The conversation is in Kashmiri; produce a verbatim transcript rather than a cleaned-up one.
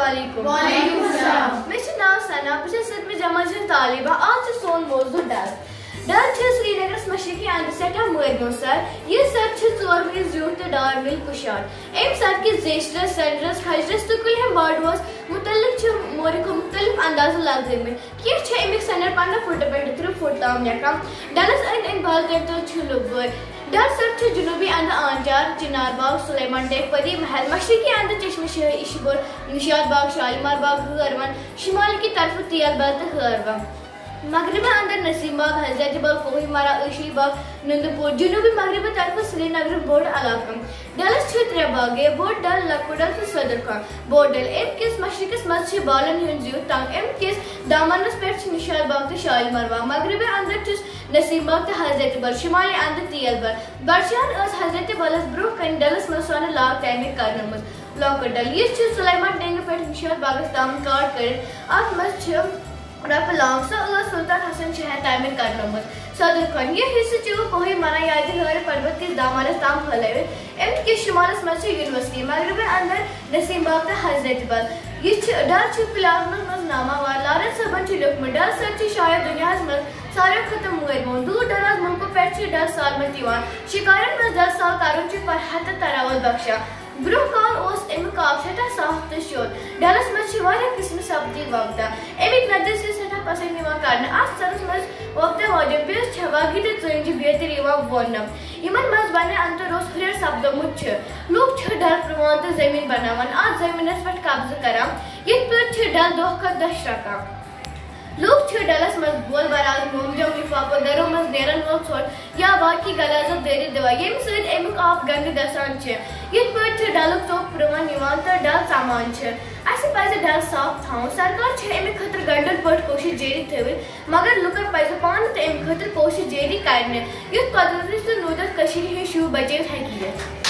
علیکم۔ وعلیکم السلام۔ مےٚ چھُ ناو ثنا، بہٕ چھَس سٔتمہِ جمٲژ ہٕنٛز طالبہ۔ آز چھُ سون موضوع ڈل۔ ڈل چھِ سرینگرَس مشرقی اندٕ سٮ۪ٹھاہ مٲرۍ موٚنٛد سر۔ یہِ سر چھِ ژور میٖل زیوٗٹھ تہٕ ڈاے میٖل کُشاد۔ اَمہِ سرٕ کِس زیچھرس، سینڈرس، کھجرس تہٕ کُلہِ ہٮ۪مباڈوَس مُتعلق چھِ مورخو مُختٔلِف اندازٕ لگٲومٕتۍ۔ کینٛہہ چھِ اَمِکۍ سینڈر پنٛداہ فُٹ پٮ۪ٹھٕ ترٕٛہ فُٹ تام لیکھان۔ ڈلس أنٛدۍ أنٛدۍ بالتن تہٕ چھِ لوٚبوٲرۍ۔ ڈل سر چھِ جنوٗبی اندٕ آنچار، چنار باغ، سلیمان ٹیک، پری محل، مشرقی اندٕ چشمہ شاہی، عشبُل، نشاط باغ، شالیمار باغ، ہٲروَن، شمال کی طرفہٕ تیل بل تہٕ ہٲروَن۔ مغربہٕ اندر نسیم باغ، حضرت بل، کوہی مرا، عشی باغ، نندپور، جنوبی مغربی طرفہٕ سرینگرُک بوٚڑ علاقہٕ۔ ڈلس چھِ ترٛےٚ باغے، بوٚڑ ڈل، لۄکُٹ ڈل تہٕ صدر خان۔ بوٚڑ ڈل، اَمہِ کِس مشرقس منٛز چھِ بالن ہُنٛد زیُٹھ تنگ، اَمہِ کِس دامنس پٮ۪ٹھ چھِ نشاط باغ تہٕ شالیمار باغ۔ مغربی اندر چھُس نسیم باغ تہٕ حضرت بل، شمالی اندر تیل بل۔ بڈشاہن ٲس حضرت بلس برونٛہہ کنہِ ڈلس منٛز سۄنہٕ لاگ تعمیٖر کرنٲومٕژ۔ لۄکُٹ ڈل، یُس چھُ سلیمان ٹینگہِ پٮ۪ٹھ نشاط باغس تام کاٹ کٔرِتھ، اتھ منٛز چھِ رۄپہٕ لانگ۔ سۄ ٲس سلطان حسن شاہن تعمیٖر کرنٲومٕژ۔ صدر خان، یہِ حصہٕ چھُ کوہی منا یادِ ہٲرِ پربت کِس دامانس تام پھٔہلٲوِتھ۔ اَمہِ کِس شمالس منٛز چھِ یونیورسٹی، مغربس اندر نسیم باغ تہٕ حضرت بل۔ یہِ چھِ، ڈل چھُ پلیزنس منٛز ناماوار۔ لارنس صٲبن چھُ لیوٗکھمُت، ڈل سر چھِ شاید دُنیاہس منٛز ساروی کھۄتہٕ مٲرۍ موٚنٛد۔ دوٗر دراز مُلکو پٮ۪ٹھ چھِ ڈل سال منٛز یِوان۔ شکارن منٛز ڈل سال کرُن چھُ فرحت تہٕ تراوت بخشان۔ برونٛہہ کال اوس اَمیُک آب سٮ۪ٹھاہ صاف تہٕ شوٚد۔ ڈلس منٛز چھِ واریاہ قٕسمٕچ سبزی وۄپدان۔ اَمِکۍ نَدٕرۍ چھِ سٮ۪ٹھاہ پسنٛد یِوان کرنہٕ۔ اَتھ سرس منٛز وۄپدن واجٮ۪ن بیٚژ چھےٚ واگی تہٕ ژٲنٛجہِ بیترِ یِوان ووننہٕ۔ یِمن منٛز ونہِ اندر اوس ہُرٮ۪ر سپدومُت چھُ۔ لوٗکھ چھِ ڈل پرٛوان تہٕ زٔمیٖن بناوان، اَتھ زٔمیٖنس پٮ۪ٹھ قبضہٕ کران۔ یِتھ پٲٹھۍ چھِ ڈل دۄہ کھۄتہٕ دۄہ شرٛکان۔ لوٗکھ چھِ ڈلس منٛز بول براز، مومجام، لفافہٕ، گرو منٛز نیرن وول ژھۄٹھ یا باقی غلازت دٲرِتھ دِوان، ییٚمہِ سۭتۍ اَمیُک آب گنٛدٕ گژھان چھِ۔ یِتھ پٲٹھۍ چھِ ڈلُک ژوٚپ پرٛوان یِوان تہٕ ڈل ژَمان چھِ۔ اَسہِ پَزِ ڈل صاف تھاوُن۔ سرکار چھِ اَمہِ خٲطرٕ گنٛڈن پٲٹھۍ کوٗشِش جٲری تھٲوِتھ، مگر لُکن پَزِ پانہٕ تہِ اَمہِ خٲطرٕ کوٗشِش جٲری کرنہِ، یُتھ قۄدرتٕچ تہٕ نوٗدر کٔشیٖرِ ہٕنٛز شوٗب بچٲوِتھ ہیٚکہِ یِتھ۔